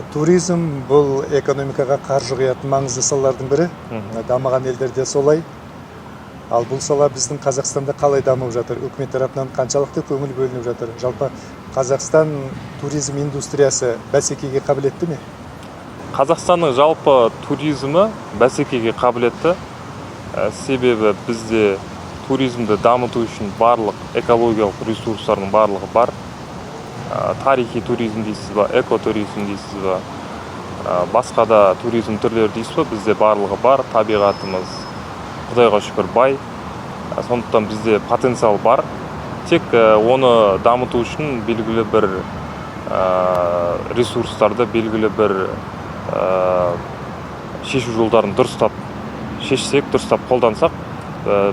Туризм бұл экономикаға қаржы құятын маңызды салалардың бірі. Дамыған елдерде солай. Ал бұл сала біздің Қазақстанда қалай дамып жатыр? Үкімет тарапынан қаншалықты көңіл бөлініп жатыр? Жалпы, Қазақстан туризм индустриясы бәсекеге қабілетті ме? Қазақстанның жалпы туризмі бәсекеге қабілетті. Себебі бізде туризмді дамыту үшін барлық экологиялық ресурстардың барлығы бар. Тарихи туризм дейсіз ба, экотуризм дейсіз ба, басқа да туризм түрлері дейсіз ба, бізде барлығы бар. Табиғатымыз, құдайға шүкір, бай. Сондықтан бізде потенциал бар, тек оны дамыту үшін белгілі бір ресурстарды, белгілі бір шешу жолдарын дұрыстап шешсек, дұрыстап қолдансақ,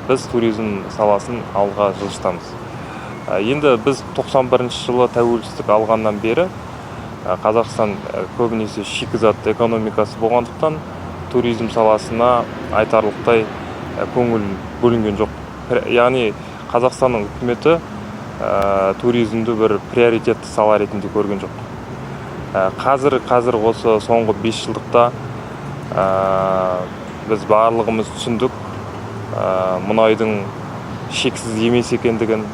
біз туризм саласын алға жылжытамыз. Енді біз 91 жылы тәуелсіздік алғаннан бері Қазақстан көбінесе шикізат экономикасы болғандықтан, туризм саласына айтарлықтай көңіл бөлінген жоқ. Яғни Қазақстанның үкіметі туризмді бір приоритетті сала ретінде көрген жоқ. Қазір осы соңғы 5 жылдықта біз барлығымыз түсіндік мұнайдың шексіз емес екендігін,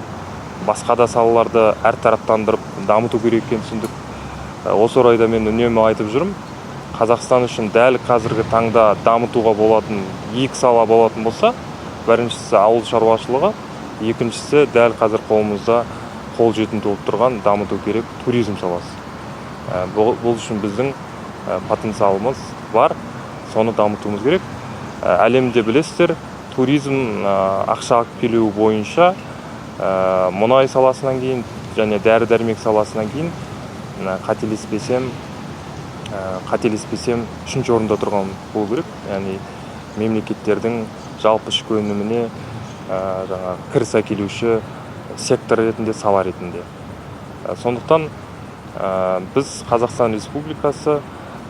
басқа да салаларды әртараптандырып дамыту керек екенін түсіндік. Осы орайда мен үнемі айтып жүрмін: Қазақстан үшін дәл қазіргі таңда дамытуға болатын екі сала болатын болса, біріншісі ауыл шаруашылығы, екіншісі дәл қазір қолымызда қолжетімді болып тұрған, дамыту керек туризм саласы. Бұл үшін біздің потенциалымыз бар, соны дамытуымыз керек. Әлемде, білесіздер, туризм ақша алып келуі бойынша мұнай саласынан кейін және дәрі дәрмек саласынан кейін, қателеспесем, үшінші орында тұрған болу керек, яғни мемлекеттердің жалпы ішкі өніміне жаңағы кіріс әкелуші сектор ретінде, сала ретінде. Сондықтан біз, Қазақстан Республикасы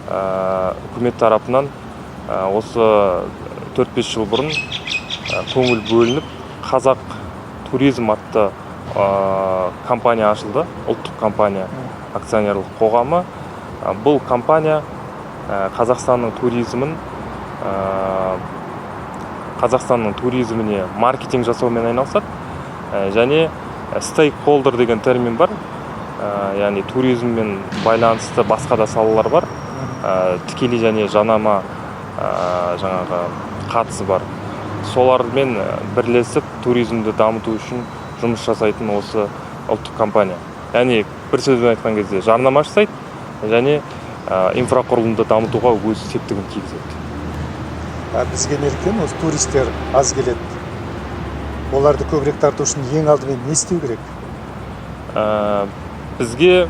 үкімет тарапынан осы 4-5 жыл бұрын көңіл бөлініп, «Қазақ туризм» атты компания ашылды, ұлттық компания акционерлік қоғамы. Бұл компания Қазақстанның туризміне маркетинг жасаумен айналысады және стейкхолдер деген термин бар, яғни туризммен байланысты басқа да салалар бар, тікелей және жанама жаңағы қатысы бар, солармен бірлесіп туризмді дамыту үшін жұмыс жасайтын осы ұлттық компания. Яғни бір сөзбен айтқан кезде, жарнама жасайды және инфрақұрылымды дамытуға өз септігін тигізеді. А бізге неліктен осы туристер аз келеді? Оларды көбірек тарту үшін ең алдымен не істеу керек? Бізге,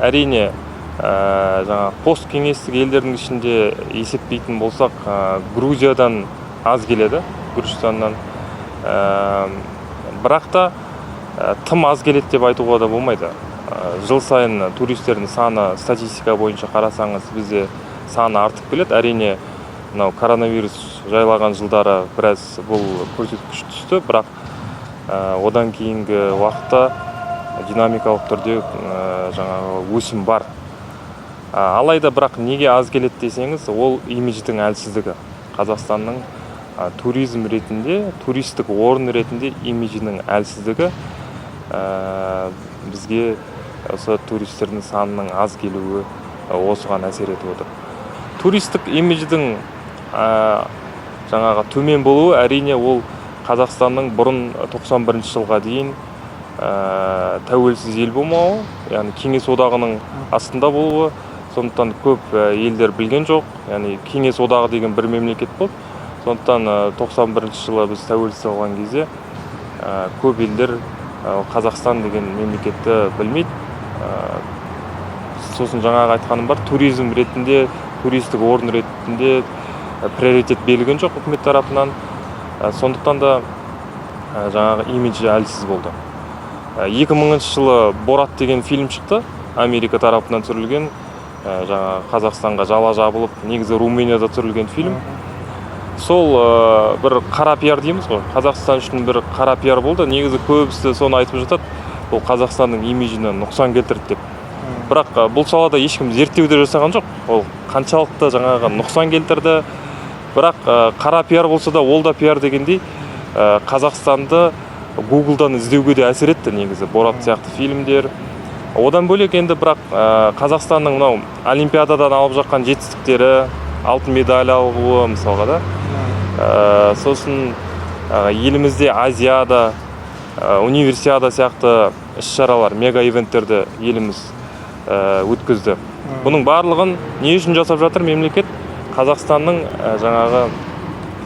әрине, жаңағы посткеңестік елдердің ішінде есептейтін болсақ, Грузиядан аз келеді, Гүржістаннан. Бірақ та тым аз келеді деп айтуға да болмайды. Жыл сайын туристердің саны, статистика бойынша қарасаңыз, бізде саны артып келеді. Әрине, мынау коронавирус жайлаған жылдары біраз бұл көрсеткіш түсті, бірақ одан кейінгі уақытта динамикалық түрде жаңағы өсім бар. Алайда бірақ неге аз келеді десеңіз, ол имидждің әлсіздігі. Қазақстанның туризм ретінде, туристік орын ретінде имиджінің әлсіздігі бізге осы туристердің санының аз келуі осыған әсер етіп отыр. Туристік имидждің жаңағы төмен болуы, әрине, ол Қазақстанның бұрын 91 жылға дейін тәуелсіз ел болмауы, яғни Кеңес Одағының астында болуы. Сондықтан көп елдер білген жоқ, яғни Кеңес Одағы деген бір мемлекет болды. Сондықтан 91 жылы біз тәуелсіздік алған кезде көп елдер Қазақстан деген мемлекетті білмейді. Сосын жаңағы айтқаным бар, туризм ретінде, туристік орын ретінде приоритет берілген жоқ үкімет тарапынан. Сондықтан да жаңағы имиджі әлсіз болды. 2000 жылы «Борат» деген фильм шықты, Америка тарапынан түсірілген, жаңағы Қазақстанға жала жабылып, негізі Румынияда түсірілген фильм. Сол бір қара пиар дейміз ғой, Қазақстан үшін бір қара пиар болды. Негізі көбісі соны айтып жатады, бұл Қазақстанның имиджіне нұқсан келтірді деп. Бірақ бұл салада ешкім зерттеу де жасаған жоқ, ол қаншалықты жаңағы нұқсан келтірді. Бірақ қара пиар болса да, ол да пиар дегендей, Қазақстанды Гуглдан іздеуге де әсер етті негізі Борат сияқты фильмдер. Одан бөлек енді бірақ Қазақстанның мынау олимпиададан алып жатқан жетістіктері, алтын медаль алуы мысалға да, сосын елімізде Азиада, универсиада сияқты іс шаралар, мега ивенттерді еліміз өткізді. Бұның барлығын не үшін жасап жатыр мемлекет? Қазақстанның жаңағы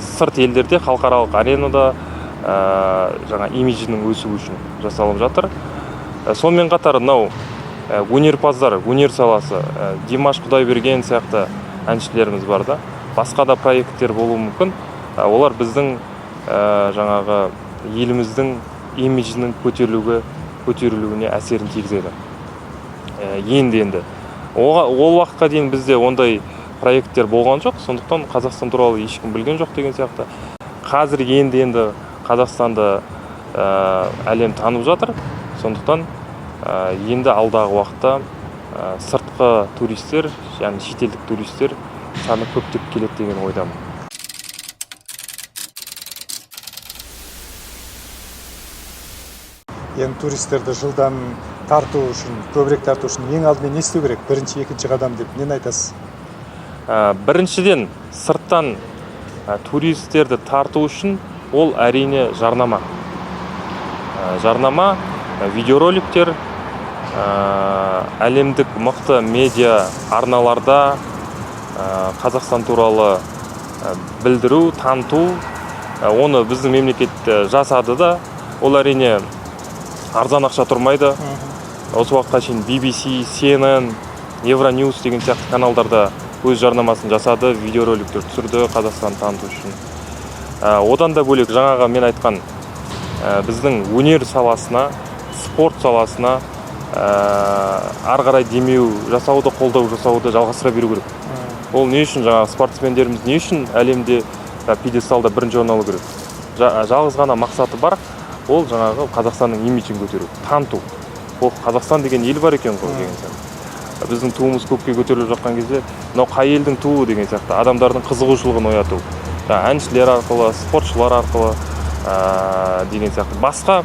сырт елдерде, халықаралық аренада жаңа имиджінің өсуі үшін жасалып жатыр. Сонымен қатар мынау өнерпаздар, өнер саласы, Димаш Құдайберген сияқты әншілеріміз бар да, басқа да проекттер болуы мүмкін. Олар біздің жаңағы еліміздің имиджінің көтерілуіне әсерін тигізеді. Енді ол уақытқа дейін бізде ондай проекттер болған жоқ, сондықтан Қазақстан туралы ешкім білген жоқ деген сияқты. Қазір енді Қазақстанды әлем танып жатыр, сондықтан енді алдағы уақытта сыртқы туристер, яғни шетелдік туристер саны көптеп келеді деген ойдамын. Енді туристерді жылдам тарту үшін, көбірек тарту үшін ең алдымен не істеу керек? Бірінші, екінші қадам деп нені айтасыз? Біріншіден, сырттан туристерді тарту үшін ол әрине жарнама. Жарнама, видеороликтер, әлемдік мықты медиа арналарда Қазақстан туралы білдіру, таныту. Оны біздің мемлекет жасады да, ол әрине арзан ақша тұрмайды. Осы уақытқа шейін BBC, CNN, Euronews деген сияқты каналдарда өз жарнамасын жасады, видеороликтер түсірді Қазақстанды таныту үшін. Одан да бөлек жаңағы мен айтқан, біздің өнер саласына, спорт саласына ары қарай демеу жасауды, қолдау жасауды жалғастыра беру керек. Ол не үшін жаңағы спортсмендеріміз не үшін әлемде пьедесталда бірінші орын алу керек? Жалғыз ғана мақсаты бар, ол жаңағы Қазақстанның имиджін көтеру, таныту. Ол Қазақстан деген ел бар екен ғой деген сияқты. Біздің туымыз көкке көтеріліп жатқан кезде мынау қай елдің туы деген сияқты адамдардың қызығушылығын ояту. Жаңа әншілер арқылы, спортшылар арқылы деген сияқты, басқа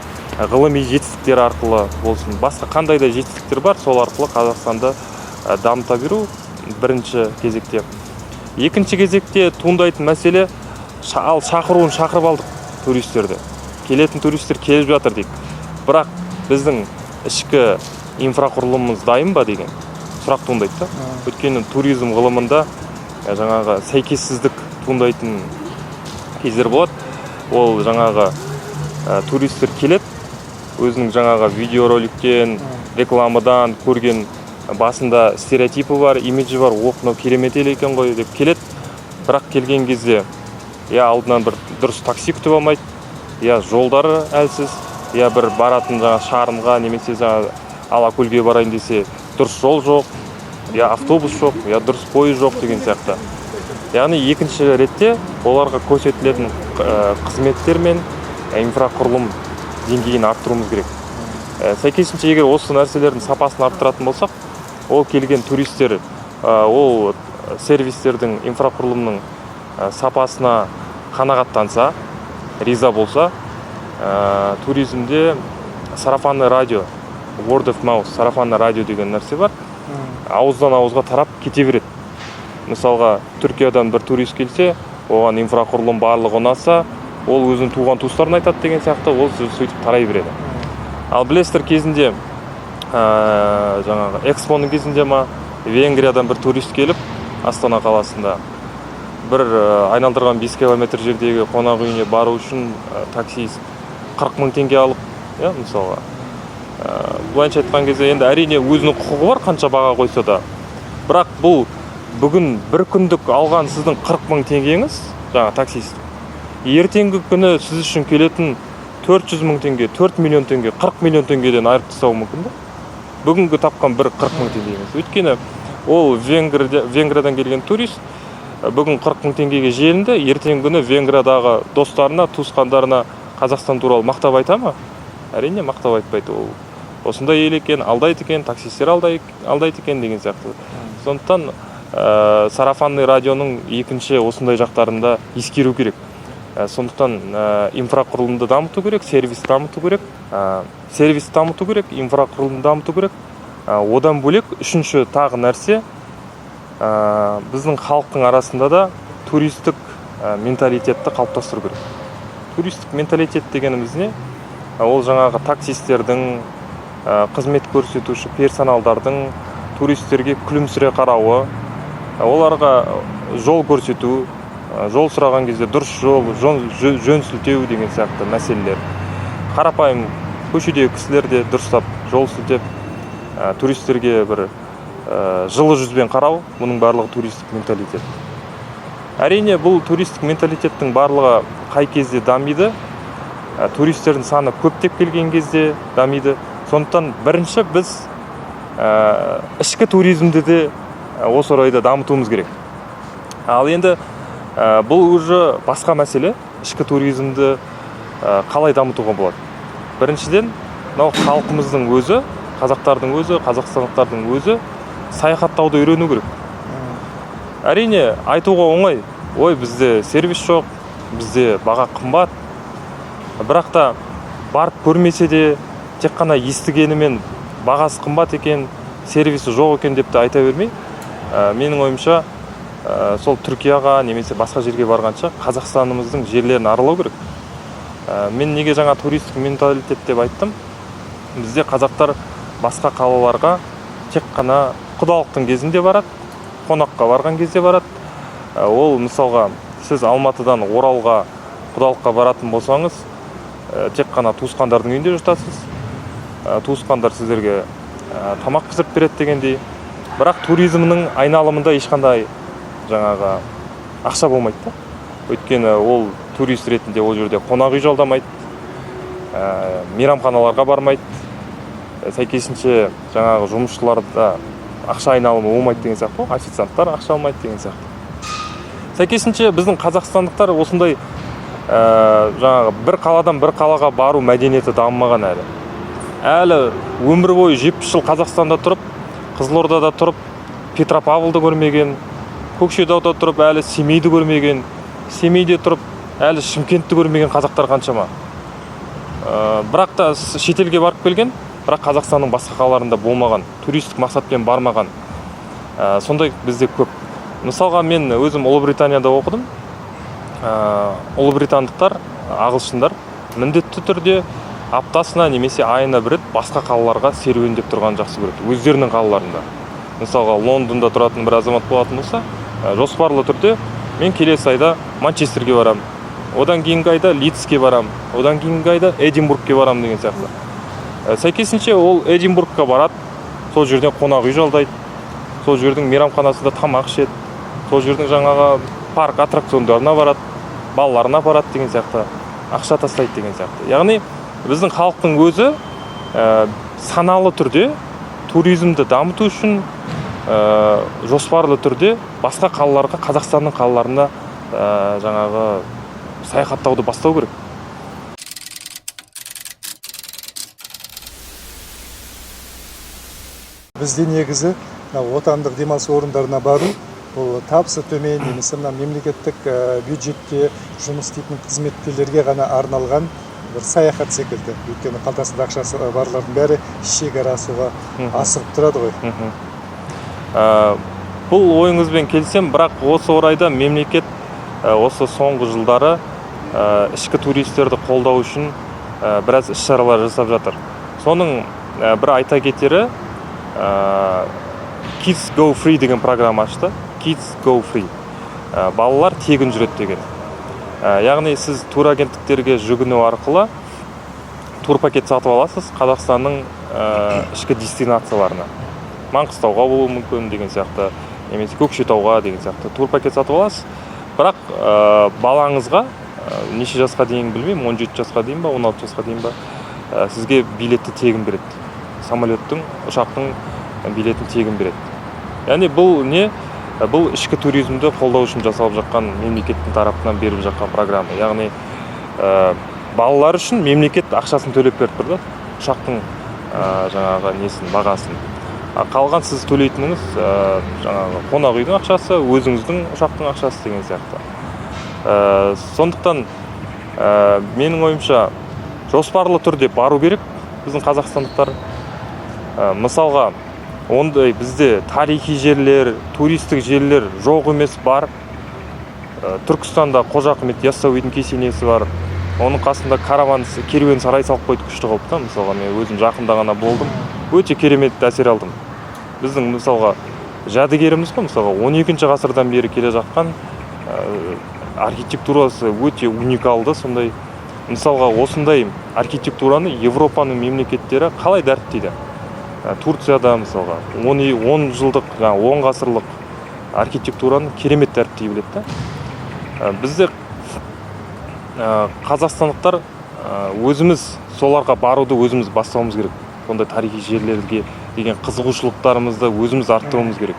ғылыми жетістіктер арқылы болсын, басқа қандай да жетістіктер бар, сол арқылы Қазақстанды дамыта беру бірінші кезекте. Екінші кезекте туындайтын мәселе, ал шақыруын шақырып алдық туристерді, келетін туристер келіп жатыр дейік, бірақ біздің ішкі инфрақұрылымымыз дайын ба деген сұрақ туындайды да. Өйткені туризм ғылымында жаңағы сәйкессіздік туындайтын кездер болады. Ол жаңағы туристер келеді, өзінің жаңағы видеороликтен, рекламадан көрген басында стереотипі бар, имиджі бар, ох, мынау керемет ел екен ғой деп келеді. Бірақ келген кезде я алдынан бір дұрыс такси күтіп алмайды, я жолдары әлсіз, я бір баратын жаңа Шарынға немесе жаңа Алакөлге барайын десе дұрыс жол жоқ, я автобус жоқ, я дұрыс пойыз жоқ деген сияқты. Яғни екінші ретте оларға көрсетілетін қызметтер мен инфрақұрылым деңгейін арттыруымыз керек. Сәйкесінше, егер осы нәрселердің сапасын арттыратын болсақ, ол келген туристер, ол сервистердің, инфрақұрылымның сапасына қанағаттанса, риза болса, туризмде сарафанный радио, word of mouth, сарафанный радио деген нәрсе бар. Ауыздан ауызға тарап кете береді. Мысалға, Түркиядан бір турист келсе, оған инфрақұрылым барлығы ұнаса, ол өзінің туған туыстарына айтады деген сияқты, ол сөйтіп тарай береді. Ал білесіздер, кезінде, жаңағы экспоның кезінде ма, Венгриядан бір турист келіп, Астана қаласында бір айналдырған 5 километр жердегі қонақ үйіне бару үшін таксист 40 мың теңге алып, иә, мысалға. Былайынша айтқан кезде, енді әрине өзінің құқығы бар, қанша баға қойса да. Бірақ бұл бүгін бір күндік алған сіздің 40 мың теңгеңіз, жаңа таксист, ертеңгі күні сіз үшін келетін 400 мың теңге, 4 миллион теңге, 40 миллион теңгеден айырып тастауы мүмкін да. Бүгінгі тапқан бір 40 мың теңгеңіз. Өйткені ол Венгриядан келген турист бүгін 40 мың теңгеге желінді, ертеңгі күні Венгриядағы достарына, туысқандарына Қазақстан туралы мақтап айта ма? Әрине, мақтап айтпайды ол. Осындай ел екен, алдайды екен, таксисттер алдайды екен деген сияқты. Сондықтан сарафанный радионың екінші осындай жақтарында ескеру керек. Сондықтан инфрақұрылымды дамыту керек, сервис дамыту керек, сервис дамыту керек, инфрақұрылымды дамыту керек. Одан бөлек үшінші тағы нәрсе, біздің халықтың арасында да туристік менталитетті қалыптастыру керек. Туристік менталитет дегеніміз не? Ол жаңағы таксистердің, қызмет көрсетуші персоналдардың туристерге күлімсіре қарауы, оларға жол көрсету, жол сұраған кезде дұрыс жол, жөн сілтеу деген сияқты мәселелер. Қарапайым көшедегі кісілер де дұрыстап жол сілтеп, туристерге бір жылы жүзбен қарау, бұның барлығы туристік менталитет. Әрине, бұл туристік менталитеттің барлығы қай кезде дамиды? Туристердің саны көптеп келген кезде дамиды. Сондықтан бірінші біз ішкі туризмді де осы орайда дамытуымыз керек. Ал енді бұл уже басқа мәселе. Ішкі туризмді қалай дамытуға болады? Біріншіден, мынау халқымыздың өзі, қазақтардың өзі, қазақстандықтардың өзі саяхаттауды үйрену керек. Әрине, айтуға оңай: ой, бізде сервис жоқ, бізде баға қымбат. Бірақ та барып көрмесе де, тек қана естігенімен бағасы қымбат екен, сервисі жоқ екен деп те айта бермей, менің ойымша, сол Түркияға немесе басқа жерге барғанша, Қазақстанымыздың жерлерін аралау керек. Мен неге жаңа туристік менталитет деп айттым? Бізде қазақтар басқа қалаларға тек қана құдалықтың кезінде барады, қонаққа барған кезде барады. Ол мысалға, сіз Алматыдан Оралға құдалыққа баратын болсаңыз, тек қана туысқандардың үйінде жатасыз. Туысқандар сіздерге тамақ пісіріп береді дегендей. Бірақ туризмнің айналымында ешқандай жаңағы ақша болмайды да. Өйткені ол турист ретінде ол жерде қонақ үй жалдамайды, мейрамханаларға бармайды. Сәйкесінше жаңағы жұмысшыларда ақша айналымы болмайды деген сияқты ғой, официанттар ақша алмайды деген сияқты. Сәйкесінше біздің қазақстандықтар осындай жаңағы бір қаладан бір қалаға бару мәдениеті дамымаған әлі. Әлі өмір бойы 70 жыл Қазақстанда тұрып, Қызылордада тұрып, Петропавлды көрмеген, Көкшетауда тұрып, әлі Семейді көрмеген, Семейде тұрып, әлі Шымкентті көрмеген қазақтар қаншама. Бірақ та шетелге барып келген, бірақ Қазақстанның басқа қалаларында болмаған, туристік мақсатпен бармаған. Сондай бізде көп. Мысалға, мен өзім Ұлыбританияда оқыдым. Ұлыбритандықтар, ағылшындар міндетті түрде аптасына немесе айына бір рет басқа қалаларға серуендеп тұрғанды жақсы көреді өздерінің қалаларында. Мысалға, Лондонда тұратын бір азамат болатын болса, жоспарлы түрде мен келесі айда Манчестерге барамын, одан кейінгі айда Лидске барамын, одан кейінгі айда Эдинбургке барамын деген сияқты. Сәйкесінше ол Эдинбургқа барады, сол жерден қонақ үй жалдайды, сол жердің мейрамханасында тамақ ішеді, сол жердің жаңағы парк аттракциондарына барады, балаларын апарады деген сияқты, ақша тастайды деген сияқты. Яғни біздің халықтың өзі саналы түрде туризмді дамыту үшін жоспарлы түрде басқа қалаларға, Қазақстанның қалаларына жаңағы саяхаттауды бастау керек. Бізде негізі мына отандық демалыс орындарына бару бұл табысы төмен немесе мына мемлекеттік бюджетте жұмыс істейтін қызметкерлерге ғана арналған бір саяхат секілді. Өйткені қалтасында ақшасы барлардың бәрі шекара асуға асығып тұрады ғой. Бұл ойыңызбен келісемін, бірақ осы орайда мемлекет осы соңғы жылдары ішкі туристерді қолдау үшін біраз іс шаралар жасап жатыр. Соның бір айта кетері, Kids Go Free деген программа ашты. Kids Go Free. Балалар тегін жүреді деген. Яғни сіз турагенттіктерге жүгіну арқылы турпакет сатып аласыз Қазақстанның ішкі дестинацияларына. Маңғыстауға болуы мүмкін деген сияқты, немесе Көкшетауға деген сияқты турпакет сатып аласыз. Бірақ балаңызға, неше жасқа дейін білмеймін, 17 жасқа дейін ба, 16 жасқа дейін ба, сізге билетті тегін береді. Самолеттің, ұшақтың билетін тегін береді. Яғни бұл не? Бұл ішкі туризмді қолдау үшін жасалып жатқан, мемлекеттің тарапынан беріліп жатқан программа. Яғни балалар үшін мемлекет ақшасын төлеп беріп тұр да, ұшақтың Жаңағы несін, бағасын. А қалған сіз төлейтініңіз жаңағы қонақ үйдің ақшасы, өзіңіздің ұшақтың ақшасы деген сияқты. Сондықтан менің ойымша, жоспарлы түрде бару керек біздің қазақстандықтар. Мысалға, ондай бізде тарихи жерлер, туристік жерлер жоқ емес, бар. Түркістанда Қожа Ахмет Яссауидің кесенесі бар, оның қасында караван, керуен сарай салып қойды күшті қылып та. Мысалға, мен өзім жақында ғана болдым, өте керемет әсер алдым. Біздің, мысалға, жәдігеріміз ғой, мысалға, 12 ғасырдан бері келе жатқан, архитектурасы өте уникалды сондай. Мысалға, осындай архитектураны Европаның мемлекеттері қалай дәріптейді? Турцияда, мысалға, 10 жылдық, жаңағы 10 ғасырлық архитектураны керемет дәріптей біледі да. Бізде қазақстандықтар өзіміз соларға баруды өзіміз бастауымыз керек. Ондай тарихи жерлерге деген қызығушылықтарымызды өзіміз арттыруымыз керек.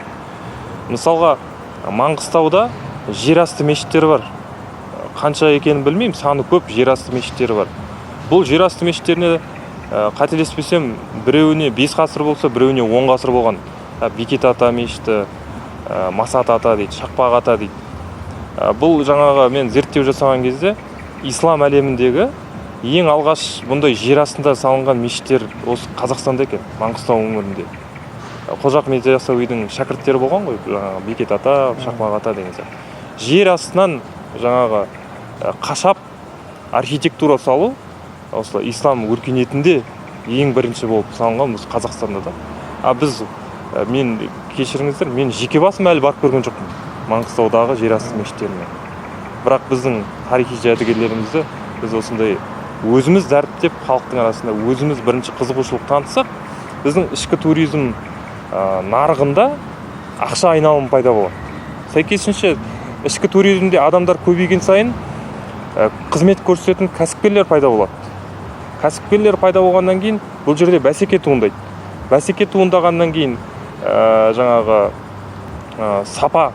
Мысалға, Маңғыстауда жерасты мешіттері бар, қанша екенін білмеймін, саны көп жерасты мешіттері бар. Бұл жерасты мешіттеріне, қателеспесем, біреуіне 5 ғасыр болса, біреуіне 10 ғасыр болған. Бекет ата мешіті, Масат ата дейді, Шақпақ ата дейді. Бұл жаңағы мен зерттеу жасаған кезде, ислам әлеміндегі ең алғаш бұндай жер астында салынған мешіттер осы Қазақстанда екен, Маңғыстау өңірінде. Қожа Ахмет Яссауидің шәкірттері болған ғой, жаңағы Бекет ата, Шақпақ ата деген сияқты. Жер астынан жаңағы қашап архитектура салу осылай ислам өркениетінде ең бірінші болып салынған осы Қазақстанда да. А біз, мен, кешіріңіздер, мен жеке басым әлі барып көрген жоқпын Маңғыстаудағы жерасты мешіттеріне. Бірақ біздің тарихи жәдігерлерімізді біз осындай өзіміз дәріптеп, халықтың арасында өзіміз бірінші қызығушылық танытсақ, біздің ішкі туризм нарығында ақша айналымы пайда болады. Сәйкесінше, ішкі туризмде адамдар көбейген сайын, қызмет көрсететін кәсіпкерлер пайда болады. Кәсіпкерлер пайда болғаннан кейін бұл жерде бәсеке туындайды. Бәсеке туындағаннан кейін жаңағы сапа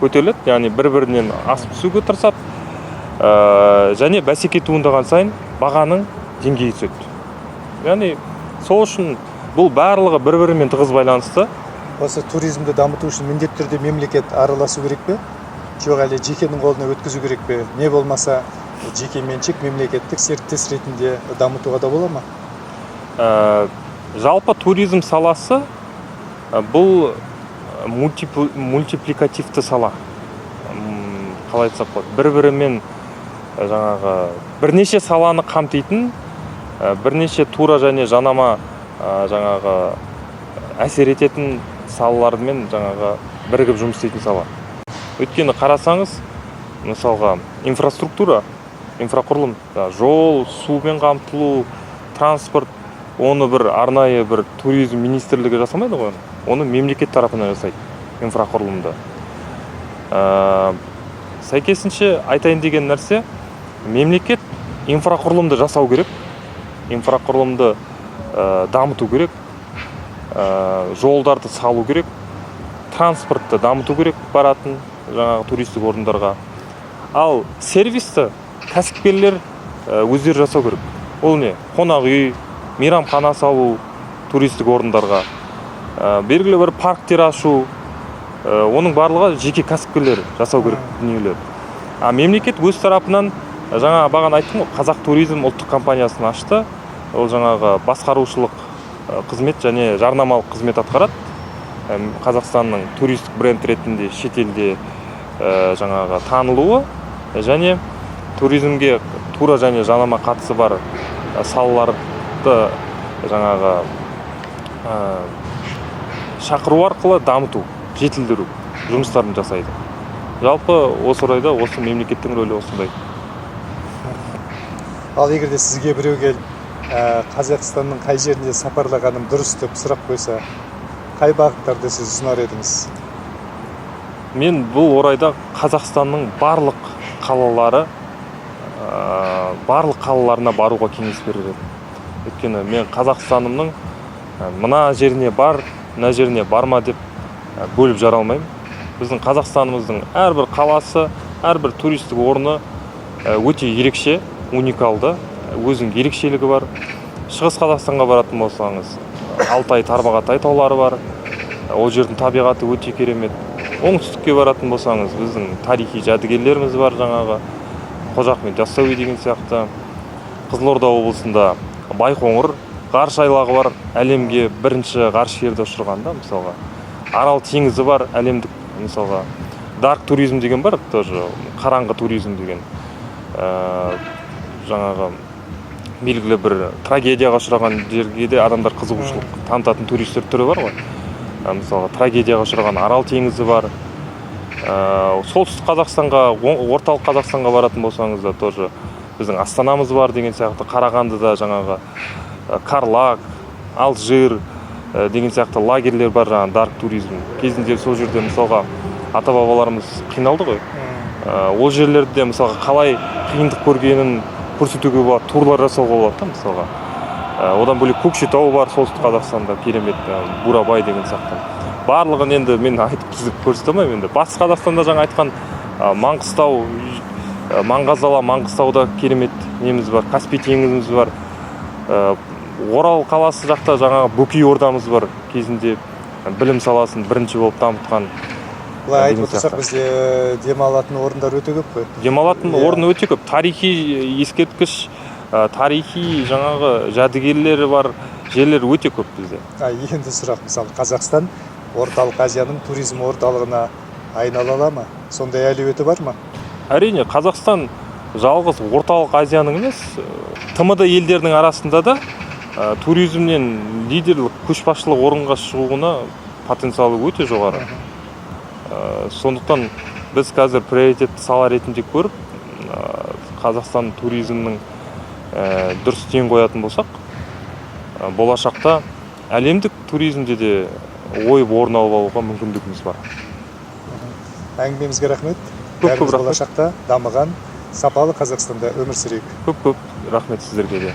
көтеріледі, яғни бір бірінен асып түсуге тырысады. Және бәсеке туындаған сайын бағаның деңгейі түседі. Яғни сол үшін бұл барлығы бір бірімен тығыз байланысты. Осы туризмді дамыту үшін міндетті түрде мемлекет араласу керек пе, жоқ әлде жекенің қолына өткізу керек пе? Не болмаса жеке меншік мемлекеттік серіктес ретінде дамытуға да бола ма? Жалпы туризм саласы бұл мультипликативті сала. Қалай айтсақ болады, бір бірімен жаңағы бірнеше саланы қамтитын, бірнеше тура және жанама жаңағы әсер ететін салалармен жаңағы бірігіп жұмыс істейтін сала. Өйткені қарасаңыз, мысалға, инфраструктура, инфрақұрылым, жаңағы жол, сумен қамтылу, транспорт, оны бір арнайы бір туризм министрлігі жасамайды ғой, оны мемлекет тарапынан жасайды инфрақұрылымды. Сәйкесінше, айтайын деген нәрсе, мемлекет инфрақұрылымды жасау керек, инфрақұрылымды дамыту керек, жолдарды салу керек, транспортты дамыту керек баратын жаңағы туристік орындарға. Ал сервисті кәсіпкерлер өздері жасау керек. Ол не? Қонақ үй, мейрамхана салу туристік орындарға, белгілі бір парктер ашу, оның барлығы жеке кәсіпкерлер жасау керек дүниелер. А мемлекет өз тарапынан, жаңа бағана айттым ғой, «Қазақ туризм» ұлттық компаниясын ашты. Ол жаңағы басқарушылық қызмет және жарнамалық қызмет атқарады. Қазақстанның туристік бренд ретінде шетелде жаңағы танылуы және туризмге тура және жанама қатысы бар салаларды жаңағы шақыру арқылы дамыту, жетілдіру жұмыстарын жасайды. Жалпы, осы орайда осы мемлекеттің рөлі осындай. Ал егер де сізге біреу келіп, Қазақстанның қай жерінде сапарлағаным дұрыс деп сұрақ қойса, қай бағыттарды сіз ұсынар едіңіз? Мен бұл орайда Қазақстанның барлық қалалары, барлық қалаларына баруға кеңес берер едім. Өйткені мен Қазақстанымның мына жеріне бар, мына жеріне барма деп бөліп жара алмаймын. Біздің Қазақстанымыздың әрбір қаласы, әрбір туристік орны өте ерекше, уникалды, өзінің ерекшелігі бар. Шығыс Қазақстанға баратын болсаңыз, Алтай, Тарбағатай таулары бар, ол жердің табиғаты өте керемет. Оңтүстікке баратын болсаңыз, біздің тарихи жәдігерлеріміз бар, жаңағы Қожа Ахмет Яссауи деген сияқты. Қызылорда облысында Байқоңыр ғарыш айлағы бар, әлемге бірінші ғарышкерді ұшырған да, мысалға. Арал теңізі бар, әлемдік, мысалға. Дарк туризм деген бар тоже, қараңғы туризм деген. Жаңағы белгілі бір трагедияға ұшыраған жерге де адамдар қызығушылық танытатын туристер түрі бар ғой. Мысалға, трагедияға ұшыраған Арал теңізі бар. Солтүстік Қазақстанға, Орталық Қазақстанға баратын болсаңыз да, тоже біздің астанамыз бар деген сияқты. Қарағандыда жаңағы Карлаг, Алжир деген сияқты лагерьлер бар, жаңағы дарк туризм. Кезінде сол жерде, мысалға, ата бабаларымыз қиналды ғой. Ол жерлерде, мысалға, қалай қиындық көргенін көрсетуге болады, турлар жасауға болады да, мысалға. Одан бөлек Көкшетау бар Солтүстік Қазақстанда, керемет, Бурабай деген сияқты. Барлығын енді мен айтып, тізіп көрсете алмаймын енді. Батыс Қазақстанда жаңа айтқан Маңғыстау, Маңғазала, Маңғыстауда керемет неміз бар, Каспий теңізіміз бар. Орал қаласы жақта жаңағы Бөкей ордамыз бар, кезінде білім саласын бірінші болып дамытқан. Былай деген айтып отырсақ, сияқты. бізде демалатын орындар өте көп қой. Демалатын орын өте көп, тарихи ескерткіш, тарихи жаңағы жәдігерлері бар жерлер өте көп бізде. А енді сұрақ: мысалы, Қазақстан Орталық Азияның туризм орталығына айнала ала ма? Сондай әлеуеті бар ма? Әрине, Қазақстан жалғыз Орталық Азияның емес, ТМД елдерінің арасында да туризмнен лидерлік, көшбасшылық орынға шығуына потенциалы өте жоғары. Сондықтан біз қазір приоритетті сала ретінде көріп, Қазақстан туризмнің дұрыс ден қоятын болсақ, болашақта әлемдік туризмде де ойып орын алып алуға мүмкіндігіміз бар. Әңгімемізге рахмет. Көп Бәріміз көп рахмет. болашақта дамыған, сапалы Қазақстанда өмір сүрейік. Көп көп рахмет сіздерге де.